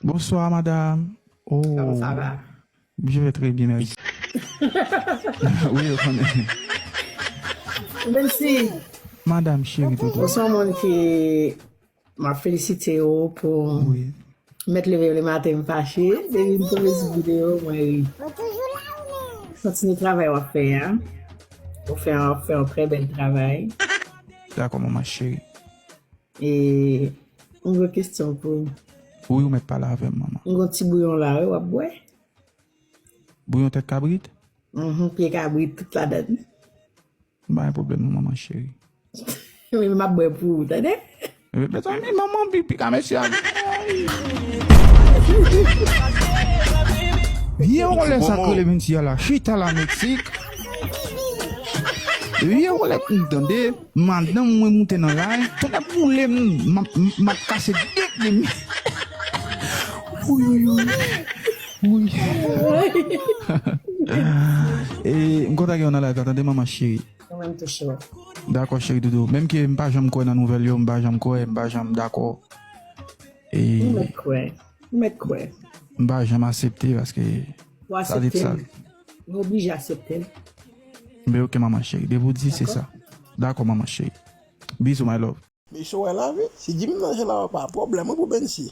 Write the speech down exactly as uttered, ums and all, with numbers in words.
Bonsoir, madame. Oh, Comment ça va? Je vais très bien, merci. Oui, je connais. Mensi, Madame chérie, Toto. Ou se yon moun ki m ap felisite w pou Oui. mèt leve yo le maten m fache. Depi m tonbe sou videyo, mwen ri. Kontinye travay w ap fè a. Ou fè w ap fè yon trè bèl travay. D'accord, maman chérie. E m gen kesyon pou ou. Oui, ou mèt pale avè m, manman. M gen yon ti bouyon la, wi, w ap bwè. Bouyon tèt kabrit? Mhm, pye kabrit, tout ladan. M pa gen pwoblèm non, manman chérie. Wi, m ap bwè pou ou, tande? Mezanmi, manman pipi ka mesye a. Vye wòlè sa k rele Mensi a la, chita la Meksik. Vye wòlè k tande, madanm mwen moute nan lay, tonnè boule m, m ap kase de pye m. Wi, wi, wi. Wi. E, m kontan gen w nan live la, tande manman cheri. Mwen menm tou cheri. Dakò, cheri doudou. Menm ke m pa janm kwè nan nouvèl yo, m pa janm kwè, m pa janm dakò. E M mèt kwè. M mèt kwè. M pa janm aksepte paske Ou sa di aksepte sa. M. Ou oblije aksepte m. Men ok, manman cheri. Depi w di se sa. Dakò, manman cheri. Bizou, my love. Mesye, w wè lavi? Si Jimmy nan je la, pa pwoblèm wi pou Bensi.